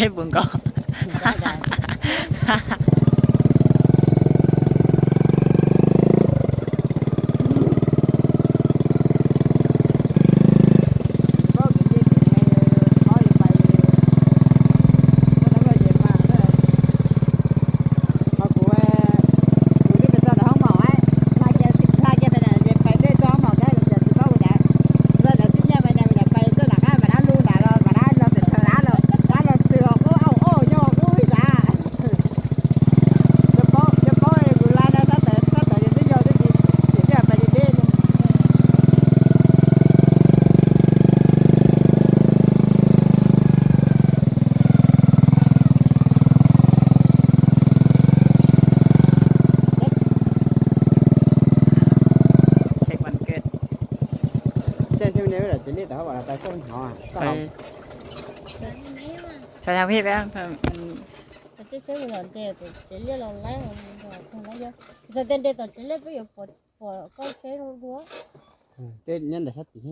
Pus nkaus. Tej nyob ntawm sab tid.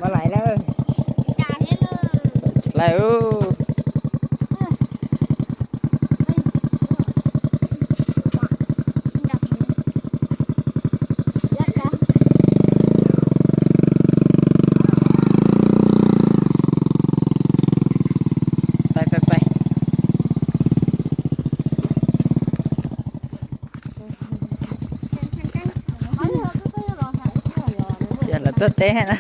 Pab lais lawm. Lawm. Pais, pais, pais. Cia lawv tuaj teb na.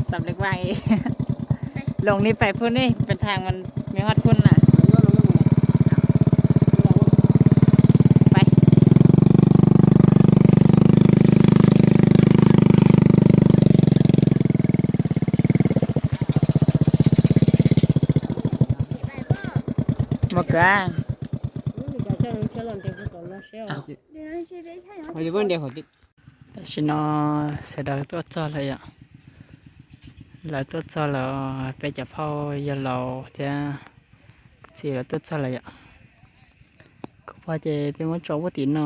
Xam lawv vaj, loos li pais phun ne, pes thaas mas nws hot phun na. Pais. Mus kawg. Tam sim no sawv daws tuaj txog lawm yom. Lawv tuaj txog lawm, peb cov phauj yawg laus thiab txiv lawv tuaj txog lawm yom. Kuv pog ces peb muab tso ua tim no,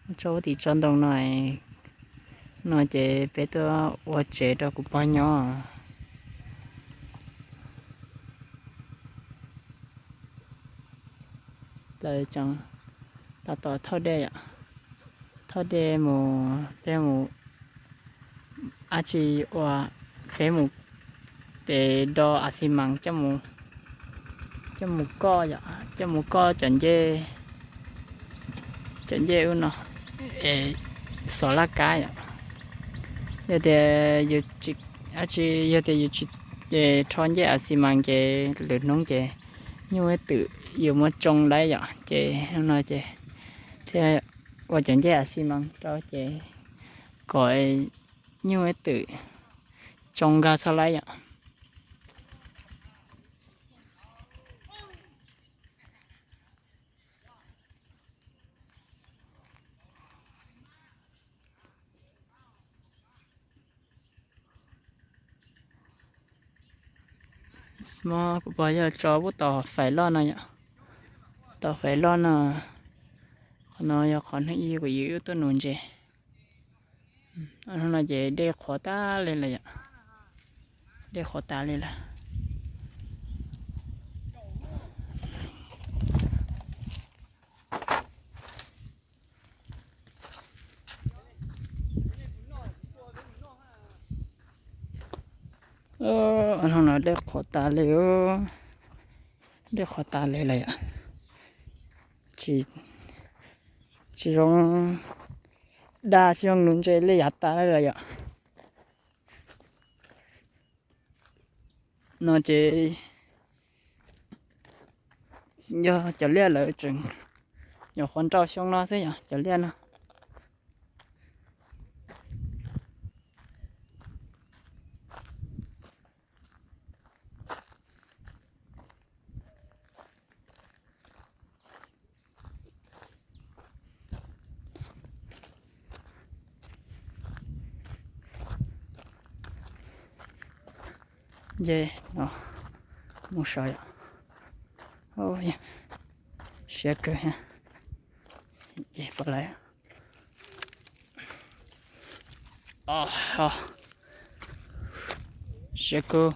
muab tso ua tim tsob ntoo no, no ces peb tuaj ua tsev rau kuv pog nyob. Lawv tseem tab tom thauj dej yom, thauj dej mus, peb mus, ab tsi ua, peb mus, peb do a xi mas coj mus Coj mus koj yom, coj mus koj cov ncej, cov ncej ub no es xov laj kab yom. Yog tias yus tsis, dab tsi, yog tias yus tsis rho ncej a xi mas ces lwm hnub ces nyuj twm yus muab tsoo lawm yom, ces no ces thiaj ua cov ncej a xi mas rau ces kom nyuj twm tsoo nkag txhob lawm yom. Mob kuv pog yog tso pub tau fais loj no yom. Tau fais loj no, qhov no yog qhov hnub ib kuv yug wb tuaj nuv ntses. Hnub no ces dej qhuav tas li lawm yom. Dej qhuav tas li lawm. Hnub no dej qhuav tas li, dej qhuav tas li lawm yom. Tsis, tsis zoo da, tsis zoo nuv ntses li, yav tas li lawm yom. No ces yog cov liaj lawv tseem nyuam qhuav nrau xyoo no xwb yom, cov liaj no. Nce no mus saud yom. Siab kawg. Ces pom lawm. Siab kawg.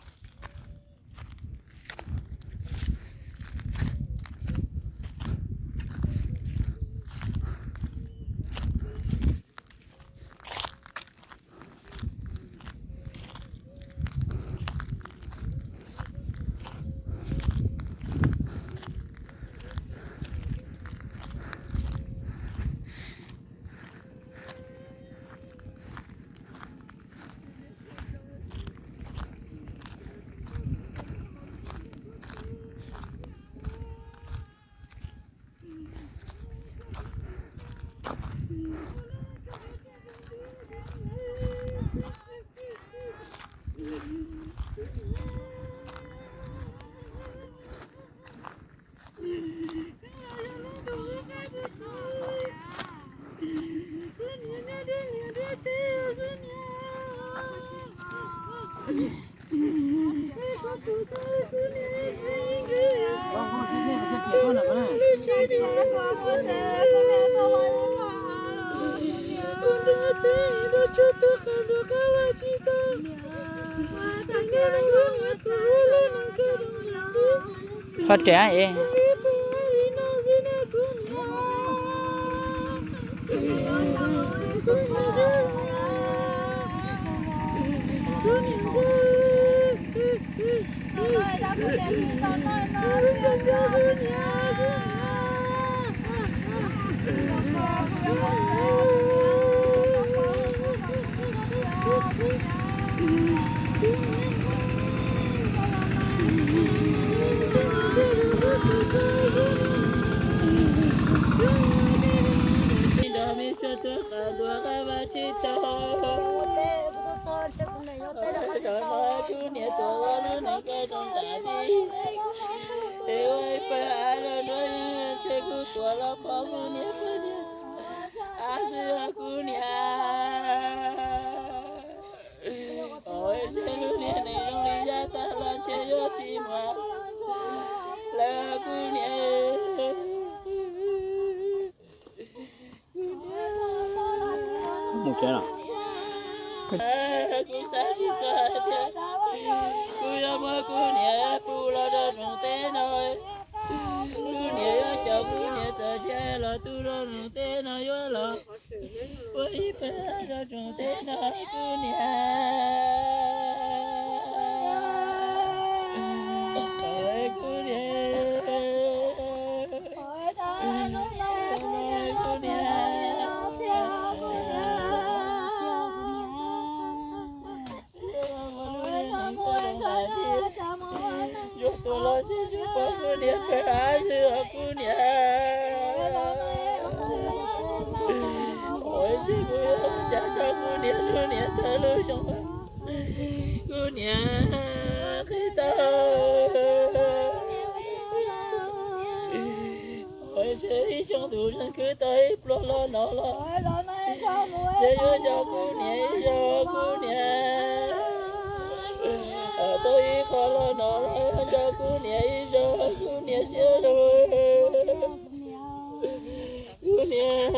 Ho riam es. Kuv niam tuav los lub neej kawg rau nram tid, es ua ib pawg av rau nruab ntshe kuv tuav los pom kuv niam poj niam, av xwb kuv niam. Ntshe lub niag neej zoo li yav tag los ntshe yuav tsis muaj lawm kuv niam. Mus tsev los. Kuv xav tsis txog hais tias kuv yuav muab kuv niam pub los rau nroog teb no. Kuv niam yuav coj kuv niam txoj sia los tu rau nroog teb no yuav los ua ib pawg av rau nroog teb no kuv niam. Kuv niam. Niam, peb ab ywg os kuv niam. Ua tsis kuv yuav ua cas tso kuv niam lub niam tawg lub xyoo. Kuv niam qhib tau. Ua tsis ib xyoo tus neeg khwv tau ib pluag los no los. Ces yuav nco kuv niam ib zaug kuv niam. Tau ib qho los no los yuav nco kuv niam ib zaug kuv niam siab lug. Kuv niam.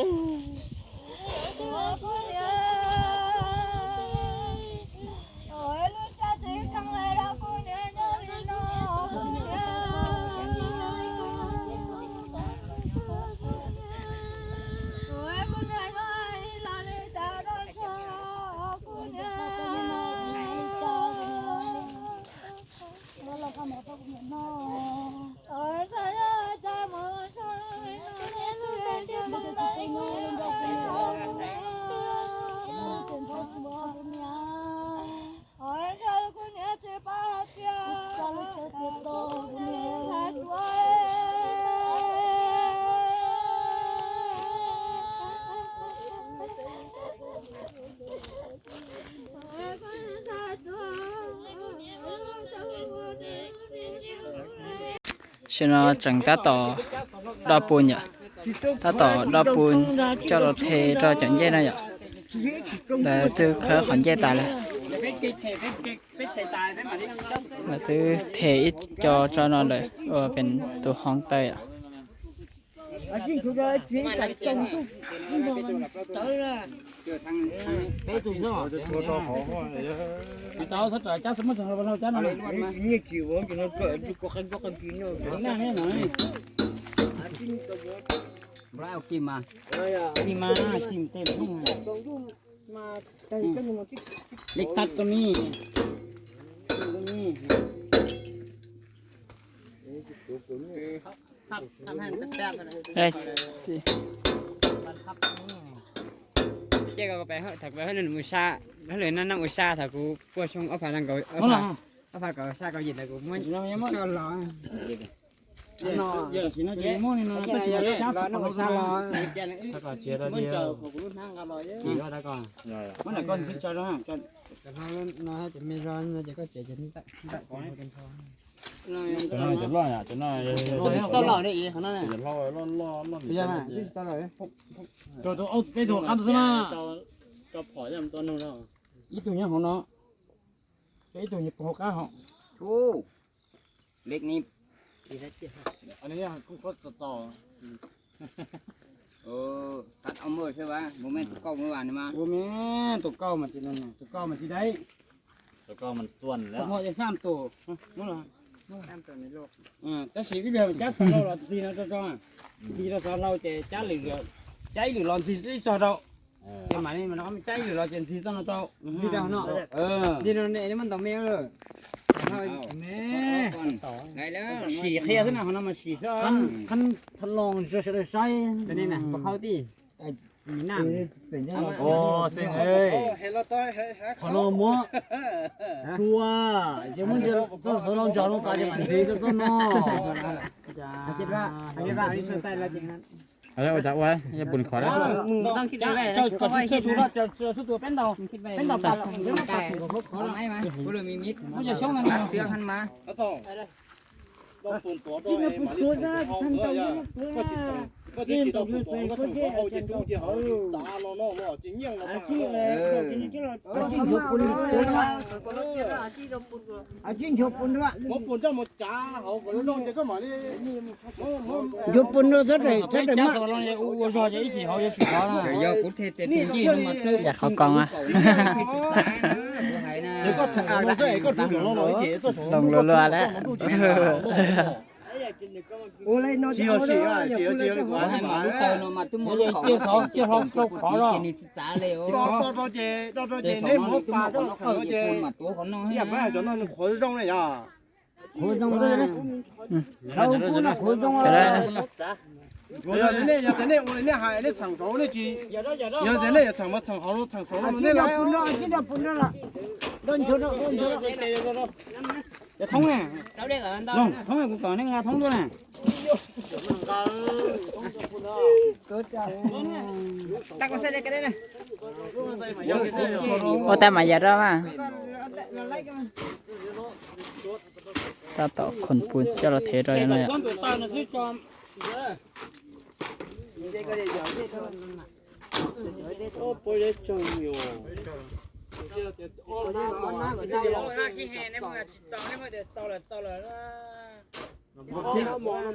Tam sim no tseem tab tom do pun yom, tab tom do pun coj los the rau cov ncej no yom. Lawv twb khawb qhov ncej tas lawm. Lawv twb the ib co tso no lawm ua pem tus hoob taw yom. Lij tag ko mi. Ces koj pem hauj lwm mus sa, hauj lwm no ua sa thaum kuv puag xyoo ob phav nees nkaum, ob phav kaum xya kaum yim ntawd kuv muab coj los. Tam sim no ces muab li no tab sis mas cab xov tooj los. Muab ntawm koj ntxiv tso rau. Cov me zog no ces koj tsev ces ntawm. Cov no cov loj, cov no cov loj, loj loj. Rau peb tug qab xwb na. Ib tug nyob hauv no, ib tug nyob hauv qab hauv. Ua me tus kauj mas tsis, tus kauj mas tsis dai. Tus kauj mas tuaj lawm. Tab sis ib pliag cab xov hlau los ntxig no rau rau, ntxig rau xov hlau ces cab ib lwm los ntxig ib txog rau. Ces mam li cab ib lwm los ces ntxig txoj no rau. Ntxig rau no. Ntxig rau ne muab ntaus me. Sim qhia xwb na, qhov no mas sim xwb. Qhov no sawv daws saib. Qhov no muab tua, ces muab txoj xov hlau ntsaws rau tas ces mam ntxiv rau txoj no. Ua cas ua, yog pun khov lawm. Peb ntaus, peb ntaus pas, peb ntaus pas txhoom khov khov. Muab cov xyoob no. Ncuav pun rau txhob daim, txhob daim maj. Ua zog ces ib chim hauv yuav tsis khov na. Yog kuv the tes tus ncej no mas txawj yam qhov koos. Loos lua lua lawm. Tsis yog sim, tsis yog sim, lub taw no mas twb muaj lub kaum, cia hlo sau khov los. Ces nws tsis txav li. Do rau ces, do rau ces neb muab pas rau txheem no ces, yam pab hais cov no nws qhuav zoo na yog. Qhuav zoo, qhuav zoo. Yog tias nej, yog tias nej ua li nej hais, nej txheem saud nej tsis, yog tias nej yuav txheem mas txheem hauv, txheem saud nej los. Thoob na, thoob kuv kom nej nqa thoob tuaj na. Ua tag mas yam rau mas. Tab tom khoom pus coj los thev rau no yom.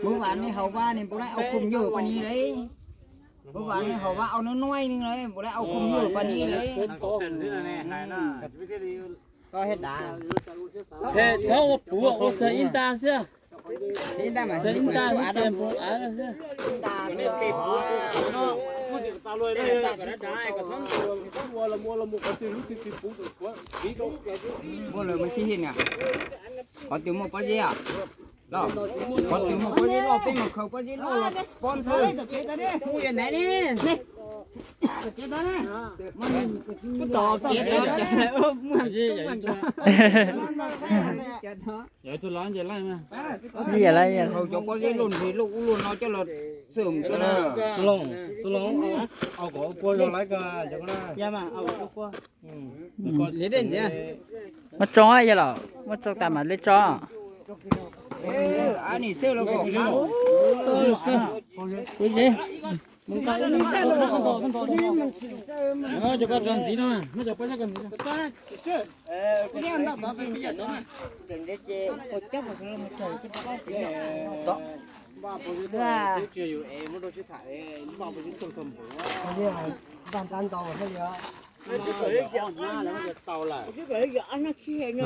Mov vam nej haus vaj nej puas laib au khoom yawg pab ni lawm? Mov vam nej haus vaj au nuj nuaib ne lawm, puas laib au khoom yawg pab ni lawm? Txhob ua puv, ua txog ib nta xwb. Ib nta mas ib nta xwb ces npoo av xwb. Muaj lawm mas sib him na. Qhov twg muaj pob zeb os? Qhov twg muaj pob zeb loj peb mus khaws pob zeb loj los pob ntxhw. Kuv tom kev tod. Khaws cov pob zeb luaj ntsis luaj ub luaj no coj los xwm. Muab tsoo yog los, muab tsoo tas mam li tso.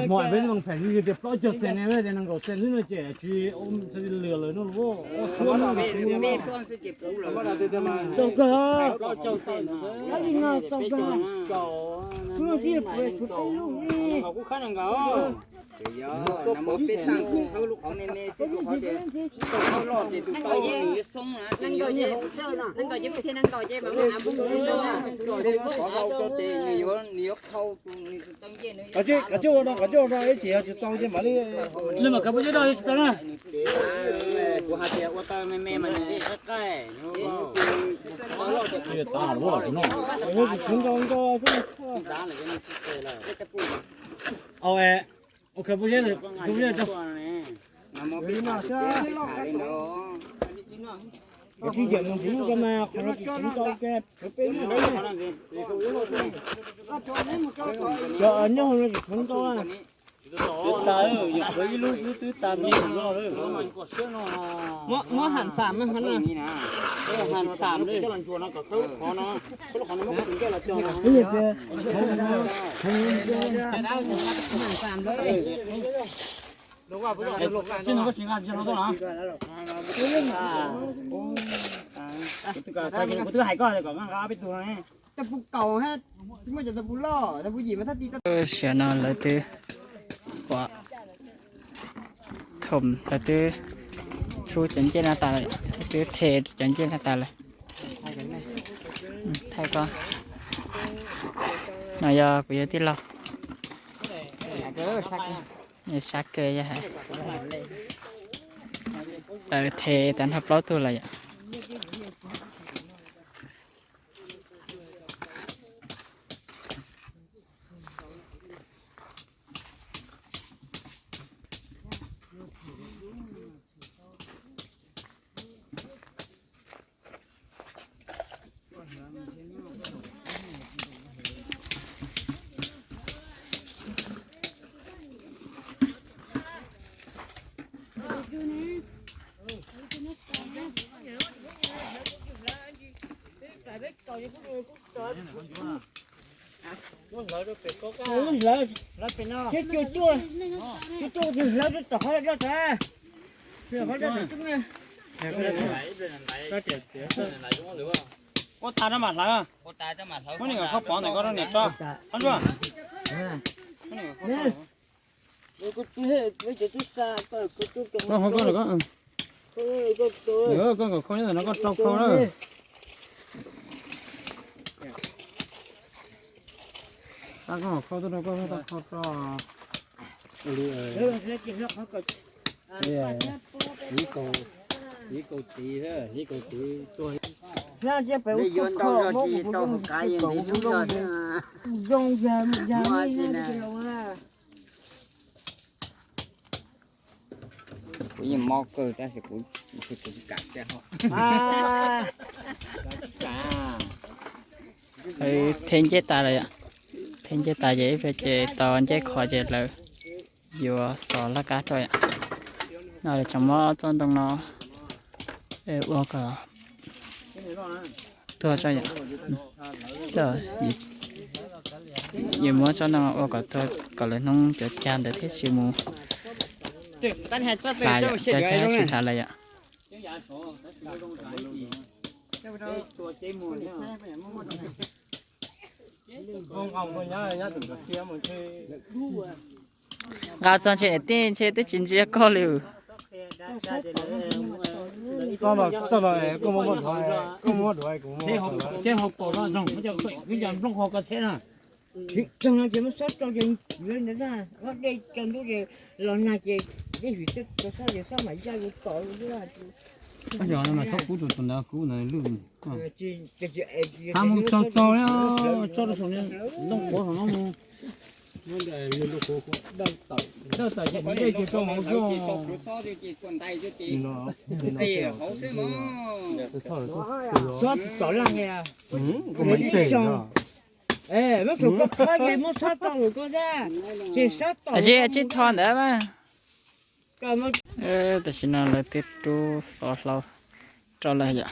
Muaj peb tus phem li tias plaub caug xees ne, tias nees nkaum xees xwb no ces tsis ua lwm lawm no los. Txaus kawg, txaus kawg. Kuv tsis pub tshuav peb lub. Peb xaj khawb lub qhov me me xwb, tus qhov tias tau loj ces tus tau nws yuav xoob na. Nees nkaum ces, nees nkaum ces mas muaj av npog. Peb muab qhov hlau rau ces nws yuav, nws yuav qhau tus nws tus taw ncej nws. Kov coj ua no, kov coj ua no ib chim yog tsis tau ces mam li. Li mas kov pob zeb rau tsis tau na. Kuv hais tias ua taw me me mas nws qaij qaij. Tsis tau loj ces kuv no. Tsis tau loj. Au es, ok, pob zeb, pob zeb tso. Tsis yam mus tsis muaj ko mas qhov no tsis tau ke, peb cov nyob hauv no tsis tau. Tsis tau, yog khuav ib lub xwb twb tas noj loj lawm. Muab ham xam, ham xam li. Tsis no koj tsis nqa tsis no tuaj los? Kuv twb hais koj kom koj nqa ob peb tug no ne. Tau pus kaum, tsis muaj cov tau pus loj, tau pus yim mas thab ti. Tam sim no lawv twb ua thom, lawv twb txhub cov ncej no tas lawm, lawv twb the cov ncej no tas lawm. Thaij koj, no yog kuv yawg tij laug. Sab kawg yog hais, lawv the tas nrho plaub tug lawm yom. Hlawv, hlawv, hlawv pem no. Thiab cua cuaj, cua cuaj hlawv rau tom qhov daj tag, qhov daj tag tub na. Ua tas rau mam hlawv. Muab niam khaub pov ntawm koj rau niam tso. Koj nkawd khau nyob ntawm no koj rau khau na. Koj nkawd khau tuaj rau koj tau khau tso. Ib kaus, ib kaus tiv, ib kaus tiv tuag. Yuav ntau zog tsis tau haus kav yeej ntev hnub zog thiab. Kuv yeej mob kawg tab sis kuv, kuv tsis kam thiab. Theb nceb tas lawm yom. Theb nceb tas ces ib pliag ces tau nceb kho ces lawv yuav xov laj kab rau yom. No lawv tseem muab tsob ntoo no ua kom tuag tso yom. Yuav muab tsob ntoo ua kom tuag kom lawv hnub cov cag ntawd thiaj tsis mus hlav yom, cov cag thiaj tsis hlav lawm yom. Nqa txog ntshe niam tij ntshe twb tsis ntsia koj li. Txog no ces muab xob rau ces, ob dej tsaus ntuj ces los nag ces dej hwm xwb, txog xob ces xob mam yaj yus tom. Yog no mas txhob kub tus tus ntawd kub ntawd lwj. Hab mus tsaug tsaug tsob rau saum ntoo quav saum no mus. Dawj tawm ces dej ces tau hauv xwb. Xob tsis tom laj li. Muab thaum koj qhab ces muab xob rau lawm koj thiab, ces xob tom. Tsib tho ntawd mas. Tam sim no lawv twb rub xov hlau rau lawm yom.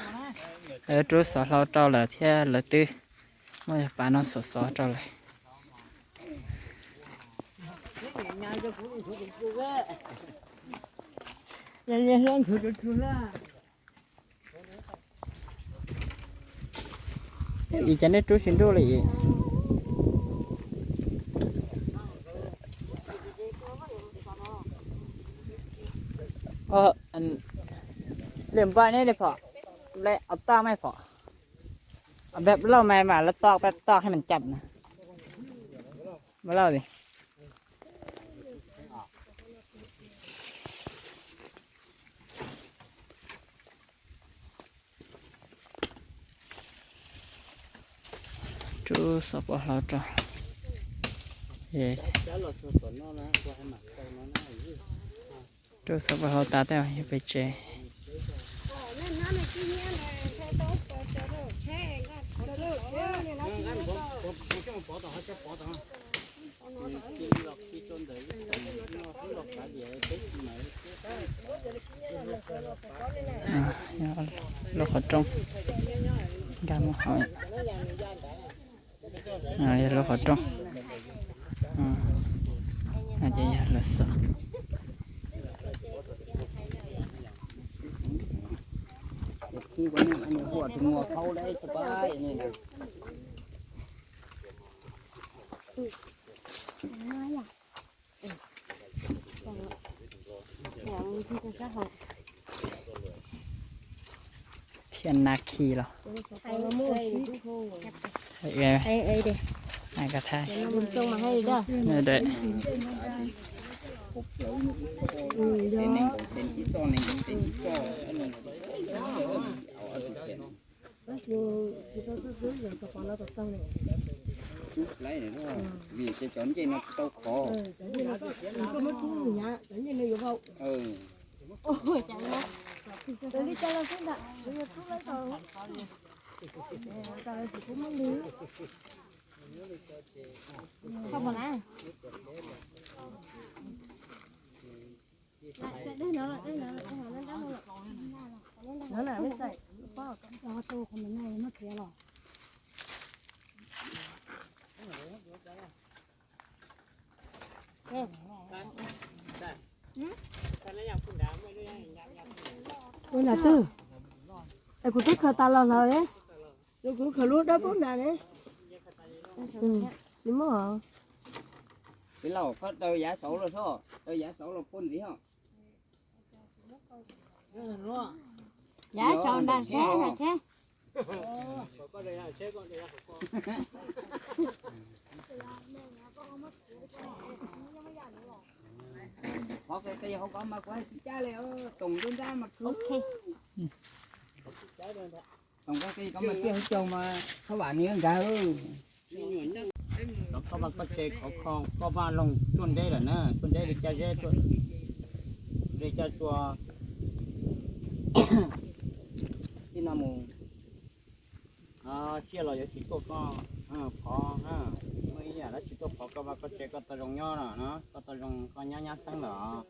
Lawv rub xov hlau rau lawm thiab lawv twb muab yog pas no xov xov rau lawm. Ib cov nej rub tsis ntuj li. Lwm npaj neb li phom, lawv toj mas phom, lawv toj mas toj hais mas cam na, lawv li. Rub xov pos hlau rau. Rub xov pos hlau tas tej yog pem tsev. Lub qhov rooj, nkag mus hauv. Yog lub qhov rooj, ces yog lawv xov. Thiab nas khi los. Vim tias cov ncej no tsis tau khov. Ua nram twg? Es kuv twb khaws tas los lawm, kuv khaws lub dawb paug nram ne. Nws muaj. Tij laug, koj daws yav saud los soj, daws yav saud los puag ntxiv os. Yav saud nram tsheb, nram tsheb. Koj daws yav tsheb, koj daws yav saud koj. Ua, ua, ua, ua, ua, ua, ua, ua, ua, ua, ua, Tes hauv ko mas kuv hais tsis cab li, toom nruab nrab mas khwv. Toom ko tes ko mas tiaj hauv caug mas khaub vam ni nkag. Koj vaj koj tsev khov kho, koj vaj loog tuaj nteb lawm na, tuaj nteb li caj zeb, li caj tsua. Txij no mus tsiaj los yuav tsis tuaj koj phov, muaj ib yam dab tsi tuaj phov koj vaj koj tsev, koj tau zoo nyob lawm na, koj tau zoo koj nyab nyab xeeb lawm.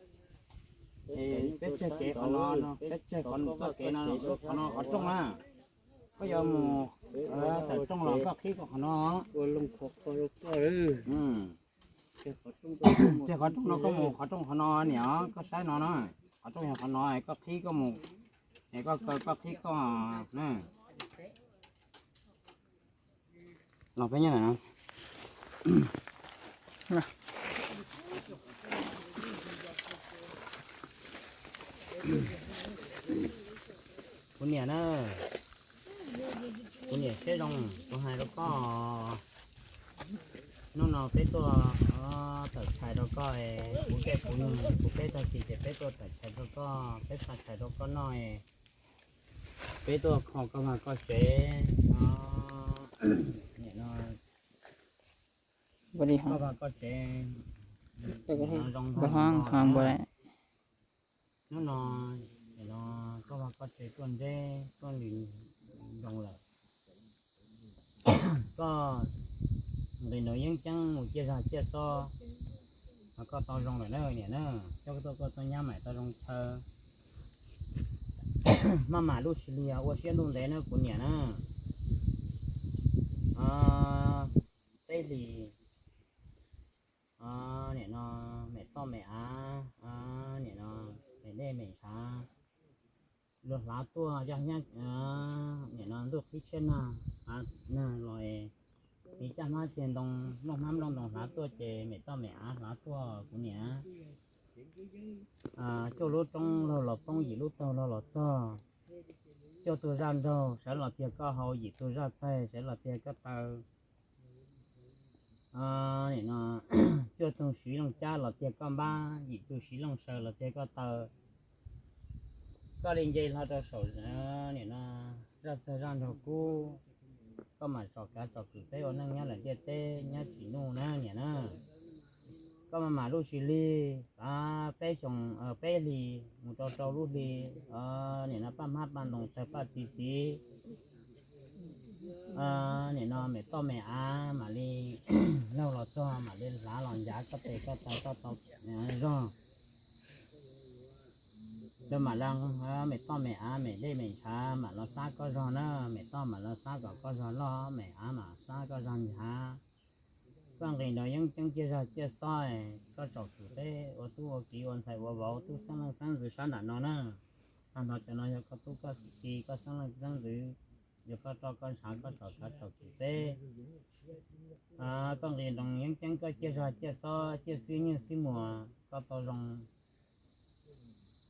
Peb tseg kev qhov no, peb tseg qhov txoj kev no, qhov no qhov rooj na. Koj yuav mus tawm rooj los koj qhib koj qhov no. Tseg qhov rooj no koj mus qhov rooj qhov no niam, koj saib no na. Qhov rooj yog qhov no, koj qhib koj mus, es koj kaw koj qhib koj na. Los peb nyob no. Kuv niam na, kuv niam siab zoo, kuv hais rau koj, hnub no peb tuaj tawm tshais rau koj, kuv tej kuv nug kuv peb tag kis ces peb tuaj tawm tshais rau koj, peb xa tshais rau koj noj, peb tuaj kho koj vaj koj tsev, koj vaj koj tsev zoo npaum. Hnub no koj vaj koj tsev tuaj nteb tuaj lwm zoo lawm. Koj nqis nraum yeeb ceeb mus ciaj zog ciaj xob, koj tau zoo lawm na niam na. Coj koj tuaj koj txoj nyab mam tau zoo chaw. Maj mam lub sij hawm ua siab ntuj ntev na kuv niam na. Peb hlis, niam no, mem toj mem av, niam no, mem dej mem ntshav, luag hlav tuaj, niam no ntuj qhib tshiab nag, nag los, nws caj hmab ceg ntoo, nplooj hmab nplooj ntoo hlav tuaj ces mem toj mem av hlav tuaj kuv niam. Cuaj lub roob laug los poob, yim lub taug laug los txog, cuaj tug zaj nraug sawv los tiag koj hau, yim tug zaj txaig sawv los tiag koj taw. Nim no cuaj tug siv looj cab los tiag koj npab, yim tug siv looj saw los tiag koj taw. Koj li nce hlo rau saum nim no zaj txag zaj nraug kub, koj mam tsom kav tsom kwm peb ua neej nyob lawm ntiaj teb nyob tsim nuj na niam na. Koj maj mam lub sij hli, peb xyoo, peb hlis mus rau rau lub hli, nim no paj hmab paj ntoo tawg paj txi txiv. Nim no mem toj mem av mam li laug los txog mam li hlav los ncav koj tes koj taw koj tau zog. Rau mam li mem toj mem av mem dej mem ntshav mam los xab koj zog na, mem toj mam los xab kom koj zog loj, mem av mam xab koj zog nchav. Koj nqis nraum yeeb ceeb ciaj zog ciaj xob, koj tsom kwm peb ua tub ua kiv ua ntxhais ua vauv tub xeeb leej xeeb ntxwv sab nram no na. Tag nrho cov no yog koj tub koj kiv koj xeeb leej xeeb ntxwv, yog koj roj koj ntshav koj tsom kav tsom kwm peb. Koj nqis nraum yeeb ceeb koj ciaj zog ciaj xob ciaj xib nyiaj xib muas koj tau zoo,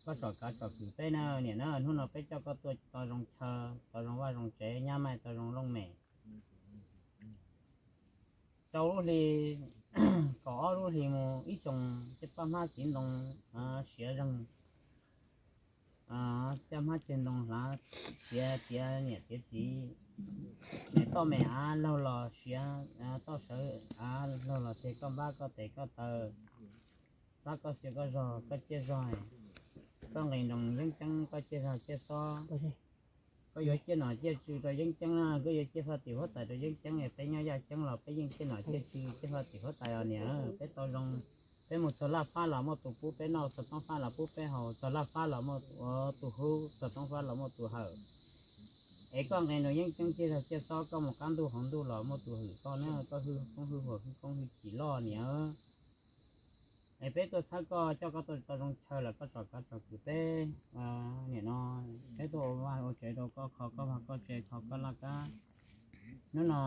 koj tsom kav tsom kwm peb na niam na. Hnub no peb coj koj tuaj tau zoo chaw, tau zoo vaj zoo tsev, nyab maj tau zoo looj mem. Rau lub hli, kaum ob lub hlis mus ib xyoos tej paj hmab txiv ntoo siav zeeg, caj hmab ceg ntoo hlav tiav tiav niam tiav txiv, mem toj mem av laug los siav, toj sawv av laug los tiag koj npab koj tes koj taw, xab koj xia koj zog koj ciaj zog. Koj nqis nroos yeeb ceeb koj ciaj zog ciaj xob. Koj yuav ciaj nom ciaj tswv rau yeeb ceeb na, koj yuav ciaj faj tim huab tais rau yeeb ceeb, peb nyob yaj ceeb los peb yeej ciaj nom ciaj tswv ciaj faj tim huab tais os niam. Peb tau zoo, peb mus txog laj fab los muaj tus pub peb noj, txog roob fab los pub peb haus, txog laj fab los muaj tus hlub, txog roob fab los muaj tus hawm. Es koj nqis nroos yeeb ceeb ciaj zog ciaj xob, koj mus qab ntuj hauv ntuj los muaj tus hwm koj na, koj hwj koob hwj huam hwj koob hwj chim loj niam. Es peb tuaj xab koj coj koj tuaj tau zoo chaw lawm koj tsom kav tsom kwm peb. Nim no peb tuaj ua vaj ua tsev rau koj, kho koj vaj koj tsev, kho koj laj kab. Hnub no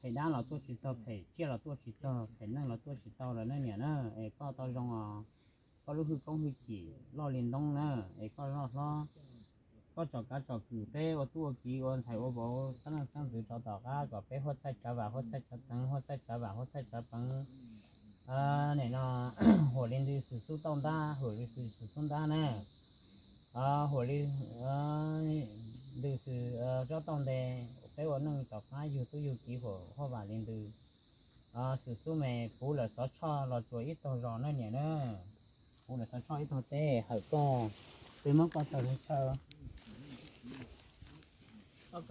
phem dab los tuaj tsis txog, phem tsiaj los tuaj tsis txog, phem neeg los tuaj tsis tau lawm na niam na. Es koj tau zoo os, koj lub hwj koob hwj chim loj li ntoob na, es koj loj hlob, koj tsom kav tsom kwm peb ua tub ua kiv ua ntxhais ua vauv xeeb leej xeeb ntxwv rau tom qab kom peb huaj txhaij tshav vam huaj txhaij tshav teev, huaj txhaij tshav vam huaj txhaij tshav peev. Nim no huam li ntws xwm xub tauj ntab, huam li ntws xwm xub ntab na. Huam li ntws xwm tsob tauj nte, peb ua neej tom qab yug tub yug kiv huam hauj vam li ntws. Xwm xub me puv lawm xov tshoj los tsuas ib tog zos na niam na. Puv lawm xov tshoj ib tog teb hawm koj, peb muab koj tawg chaw. Peb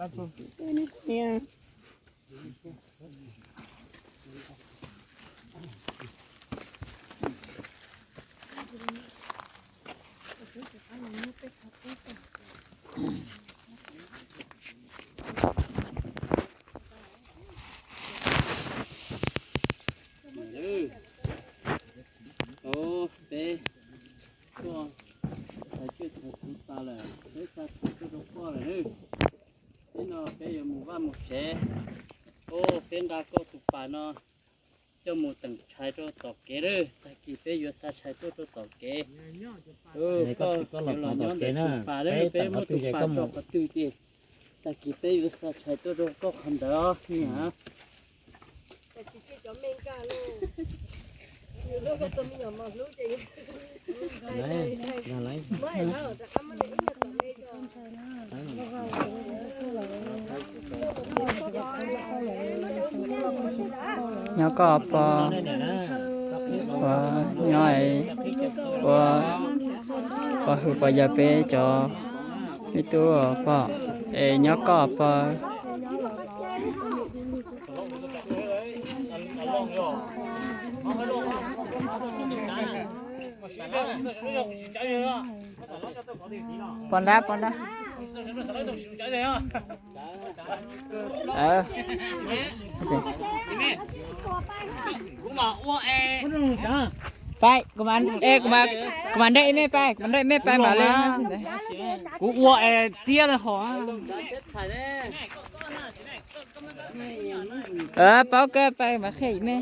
tuaj txhais tsiaj txhais txhu tas lawm, peb xa tshais tuaj rau koj lawm nawb. Peb no peb yuav mus vaj mus tsev. Peb nqa koj tus pas no coj mus teem tshais rau tom kev lawm, tag kis peb yuav xa tshais tuaj rau tom kev. Koj los nyob ntawm tus pas lawm, peb muab tus pas tso qhov twg ces tag kis peb yuav xa tshais tuaj rau koj qhov ntawd os niam. Nyob koj pog, nyob ua pog hwm pog yawg peb cov me tub pog, es nyob koj pog. Pov nrab, pov nrab. Pab, kuv mam nrog ib me pab, kuv mam nrog ib me pab mam li. Kuv ua es tiab hos. Paub koj pab mam qhia ib me.